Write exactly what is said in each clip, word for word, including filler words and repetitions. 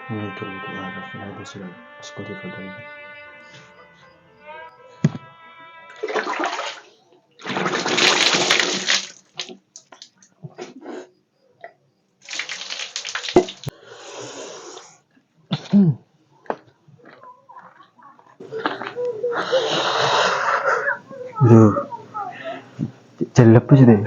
Assalamualaikum warahmatullahi wabarakatuh. Duh, jelek sih deh.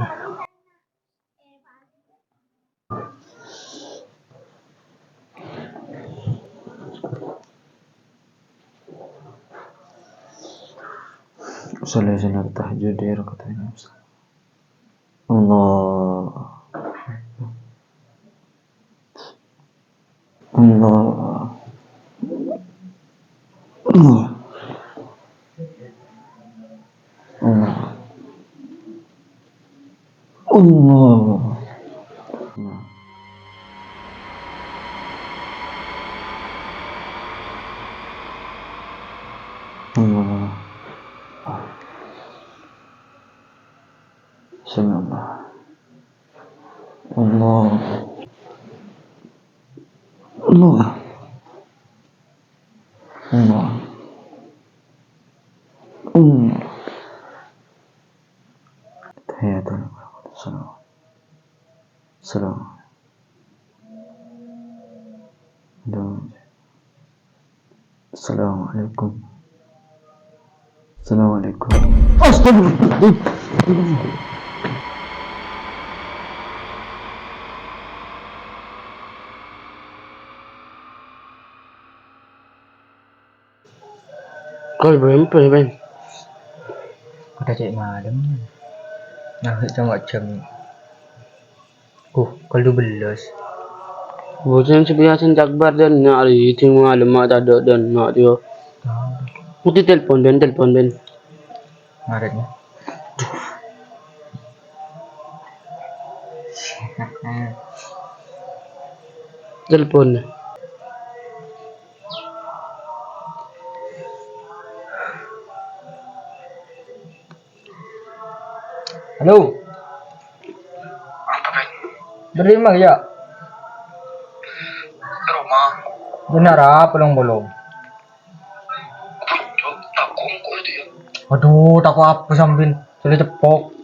Sholli sunnat tahajjud di rakaat ini. Allah. Allah. Allah. Allah. Allah. Allah. Subhanallah. Allah. Allah. Allah. Allah. Tahiyatul Salam. Salam. Assalamualaikum. Assalamualaikum. Astagfirullahaladzim. Kol bempe, Ben. Padâ cè' malem. Nah, coma jam. Uh, kol dua belas. Bocah sè biasa cakbar dan nak hari itu malem mak tadâ' dan nak dia. Tahu. Putih telepon, Ben, telepon, Ben. Ngaretnya. Telepon. Halo. Apa, Ben? Bâdâ dimma, yâ? Di rumah. Bhender, apa, long-polong? Aduh, tako' apa, Sam, Bin? Sè la ceppok.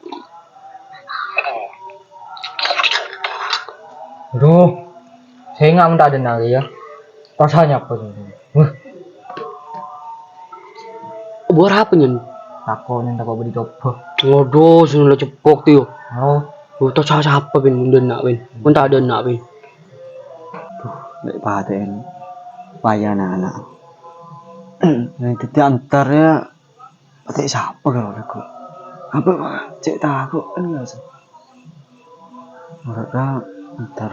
Aduh. Sènga' menta dâ' enna' kèya. Rasanya apa tuh? Wah. Bâdâ apa, Nyen? Tako', Nyen, tako' bâdâ coba. Waduh, sè la ceppok tuh, yâ. Oh. Lu tao sapa, Bin, dâ' enna', Bin? Menta dâ' enna', Bin. Duh, lè' patè'en. Payah, na'-kana'. Yang tadi antar ya. Patè' sapa kalau lagu? Apa, Pak? Cè' tako' kan nggak usah. Ora ta' entar.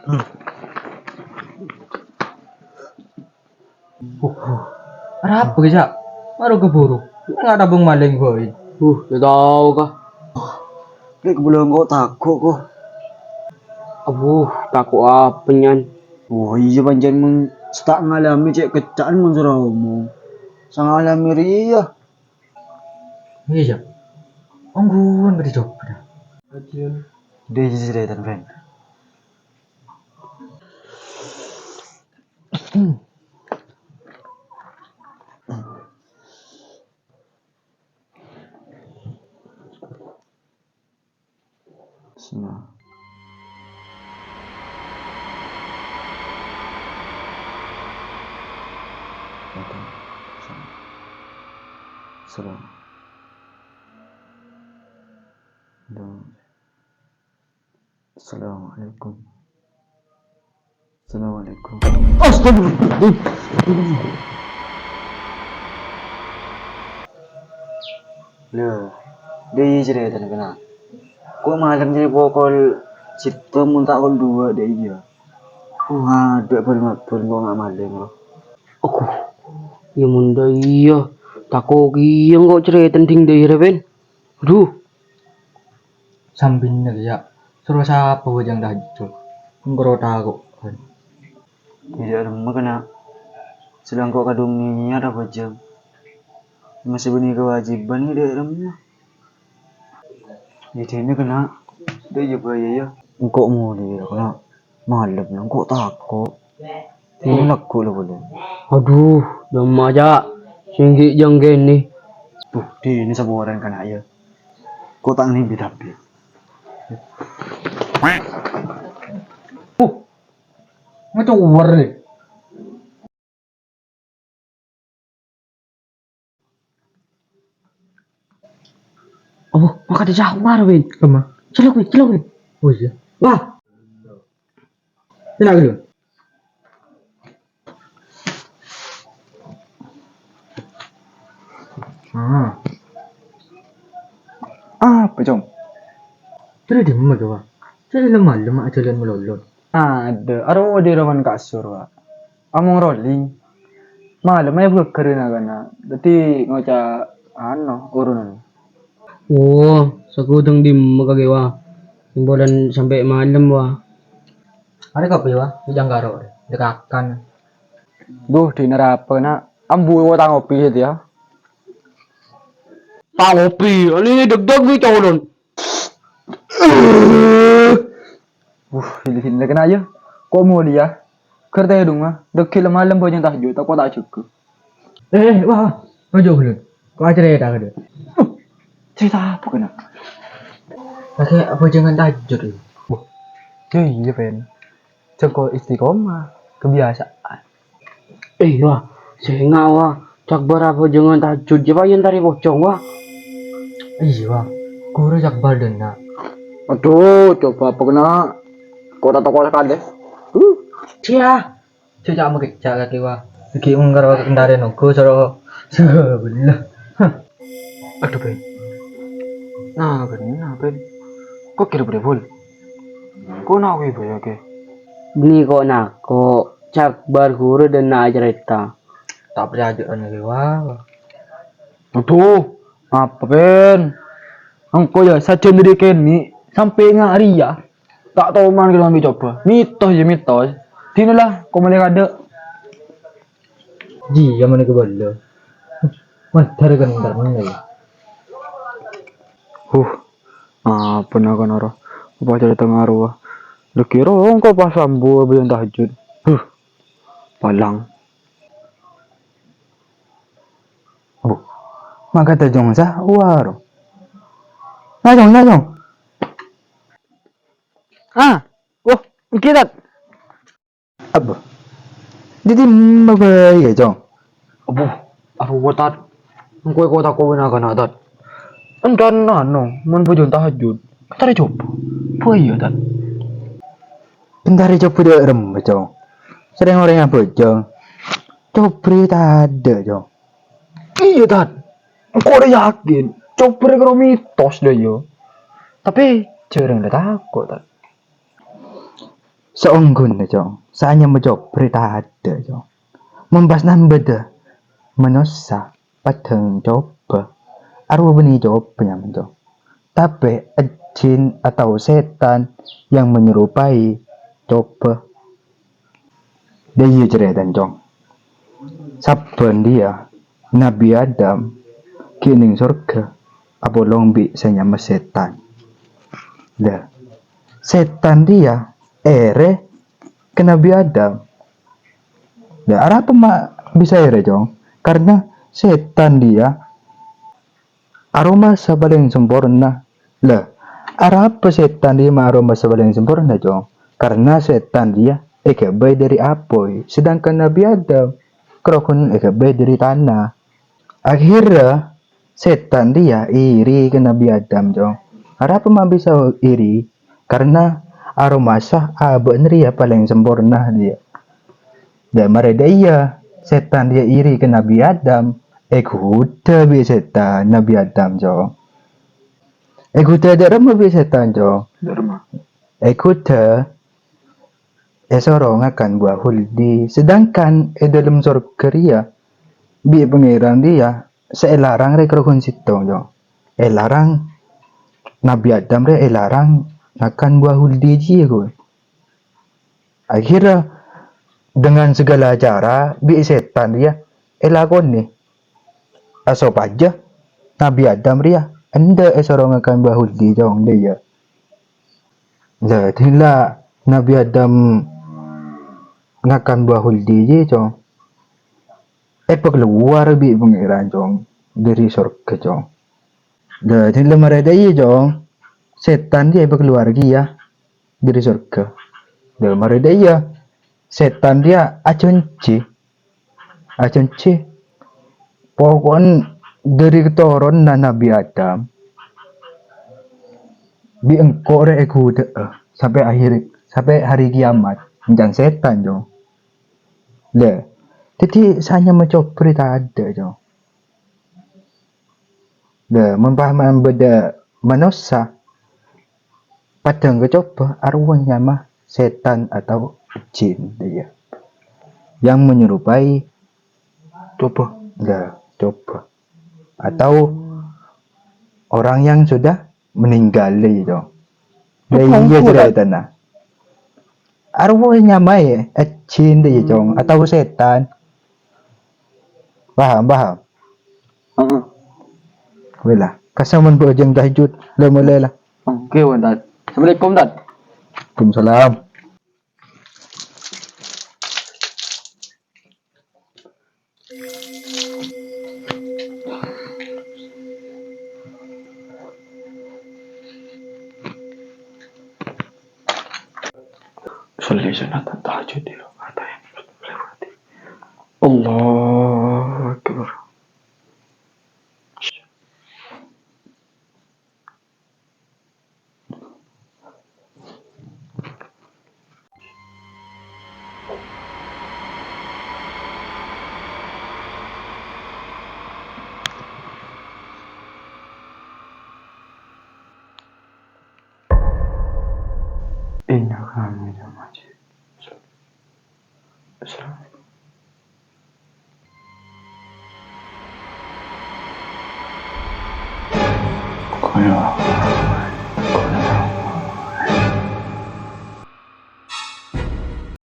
Uh, uh. Arapa kèya? Maro kaburu. Nggak tabung maling, boy. Uh, ya tahu kah? Lè' kabulâ engko' tako' kok. Abuh, tako' apa, Nyan? Oh, iyâ, pancèn mon sè ta' ngalamè cè' kecca'an mon soro omong. Sè ngalamè rèya. Iyâ, Jhâ'. Ongghuwân bâdâ coba, dah. Dâ' iyâ, carètana, Ben. Bismillah. Salam. Assalamualaikum. Assalamualaikum. Astagfirullahaladzim. Lho, dâ' iyâ carètana kèna. Kok malem jârèya pokol sèttong mon ta' kol duwâ' dâ' iyâ. Wah, adâ' bâl-mabâl kok nga' malèng, loh. Aduh, iyâ mon dâ' iyâ. Tako' kèya engko' carètana dhing dâ' iyâ, Ben. Aduh. Sambinna kèya, soro sapa bhâjâng tahajjud? Engko' ro tako'. Iyâ, remma kèna. Sèlangko' kadhung nèyat abhâjâng. Masih bânnè kawâjibhân dâ' remma. Iyâ, dina kèna. Dâ' iyâ bhâjâng, yâ. Engko' molè, kala malem, engko' tako'. Engko' lagghu' la polè. Adhu, dâmma, Ca'. Sènggi' jâng kènè. Duh, dinna sabhârân kana' yâ. Engko' ta' ngènè bi-, tapè. Uh, ngacowar, rè. Oh, mangkada cawar, Win. Kemma? Celok, Win, celok, Win. Oh, iyâ. Wah. Enak gitu. Ah. Apa, Cong? Terus di mana, Wak? Saya lemah-lemah aja lihat melolot. Ada, aro di roman kasur, Wak. Among rolling. Malem aja bhâghâr na-kana. Dhâddhi ngoca', ano, urunan. Oh, saghudhâng dimma kakè, Wa? Timpolan sampè' malem, Wa. Arè kopi, Wa? Di jangkaro, dekakan. Duh, dinna rapa, Na'? Ambu, Wa, ta' ngopi, yâ. Ta' ngopi, ini deg-deg nih, colon. Wuh, hili-hili kènè' yâ. Ko' molè yâ. Ghâr tèdhungnga, dhâggi' la malem bhâjâng tahajjud, tako' ta' jâgâ. Eh, eh, Wa, Wa. Ojo, Gun. Ko' acarèta, Gun. Huh, carèta apa kènè'? Lagi bhâjângan tahajjud, yâ. Wah, iyâ, Pen. Jhâ' ko' istiqomah, kebiasaan. Eh, Wa, sènga', Wa. Ca'na bârâmma bhâjângan tahajjud, jhâ' pa' èyèn tarè pocong, Wa. Iyâ, Wa. Ghuru ca'na bâdâna. Adhu, coba apa kènè'? Ko' ta' tako' sakalè. Huh. Sia. Ca'na makecca' kakè, Wa. Ghi' ongghâr wa kentarè nonggu soro. Sehebellah. Hah. Adhu, Pen. Nah, Pen, nah, Pen. Ko' kèra bârâmma, Bul? Ko' nawi bâjâ kè? Bânnè ko' nako', ca'na ghuru dâ' na' acarèta. Ta' parcajâ'ân kakè, Wa. Adhu, apa, Pen? Engko' yâ, sajân dâri kènè' sampè' nga' rèya. Ta' toman kènè' mè' coba. Mitos yâ mitos. Dinna la, ko' malè kadâ'. Jiyâ, mènè kabâlâ. Mandhâr kan entar mènè yâ. Huh, apa na-kana ro? Apa carèta ngarowa? Lagi rongko pas ambu bâjâng tahajud. Huh, palang. Bu, mangkada Jong sa, waro. Na, Jong, na, Jong. Ah, wah, èngghi, Tat. Apa? Dhâddhi mabâjâ, Jong? Abu, arowa, Tat. Engko' èko-tako' bi' na-kana, Tat. Èntan, anu, mon bâjâng tahajud, èntarè coba. Bâjâ, Tat. Èntarè coba dâ' remma, Jong? Sarèng orèng abâjâng. Cobrè tadâ', Jong. Iyâ, Tat. Engko' rè yakin. Cobrè karo mitos dâ' iyâ. Tapè jhârâng la tako', Tat. Saongghuna, Cong. Sanyamma cobrè tadâ', Cong. Mon pas nambâdhâ manossa padhâng coba. Arowa bânnè coba nyamana, Cong. Tapè jin atau sètan yang menyerupai coba. Dâ' iyâ carètana, Cong. Sabbhân dhiyâ Nabbhi Adam ghi' neng sorghâ apolong bi' sè nyama sètan. Dâ', sètan dhiyâ èrè ka Nabbhi Adam. Dâ', arapa ma' bisa èrè, Cong? Karna sètan dhiyâ aromasa palèng samporna. Lah, arapa sètan dhiyâ ma' aromasa palèng samporna, Cong? Karna sètan dhiyâ èghâbây dâri apoy, sedangkan Nabbhi Adam karokonan èghâbây dâri tana. Akhirra, sètan dhiyâ iri ka Nabbhi Adam, Cong. Arapa ma' bisa iri? Karna aromasa abâ'na rèya palèng samporna dhiyâ. Dâ' marè dâ' iyâ, sètan dhiyâ iri ka Nabbhi Adam. Èghudhâ bi' sètan Nabbhi Adam, Cong. Èghudhâ dâ' remma bi' sètan, Cong? Dâ' remma? Èghudhâ èsoro ngakan buah huldi, sedangkan è dâlem sorghâ rèya bi' Pangèran rèya sè èlarang rè karokonan sèttong, Cong. Èlarang, Nabbhi Adam rè èlarang ngakan buah huldi jiyâ, kowe. Akhirra, dengan segala cara, bi' sètan rèya èlakonè, asopajâ Nabbhi Adam rèya endâ' èsoro ngakan buah huldi, Cong, dâ' iyâ. Lah, dhina Nabi Adam ngakan buah khuldi jiyâ, Cong. Èpakalowar bi' Pangèran, Cong, dhâri sorghâ, Cong. Lah, dhina marè dâ' iyâ, Cong. Sètan jiyâ èpakalowar kèya dhâri sorghâ. Lah, marè dâ' iyâ, sètan rèya ajhânjhi. Ajhânjhi, poko'en dhâri katoronanna Nabi Adam, bi' engko' rè èghudhâ'â sampè' ahèr, sampè' hari kiamat, èncana sètan, Cong. Lah, dhâddhi sanyama cobâ rè tadâ', Cong. Lah, mon pahaman bâdâ manossa, padâ ècobâ arowa nyama sètan atau jin, iyâ. Yang menyerupai cobâ. Lah, cobâ. Atau orang yang sudah meninggal, iyâ, Cong. Lah, iyâ, carètana. Arowa nyamaè, eh, jin, iyâ, Cong, atau sètan. Paham, paham? Heeh. Wèla, kasaman bâjâng tahajud, la mulai la. Oke, Wan, Tad. Assalamualaikum, Tad. Waalaikumsalam. Sholli sunatan tahajjud di rakaat yang lewati. Allahu Akbar. Innaka hamidum majid. Kaya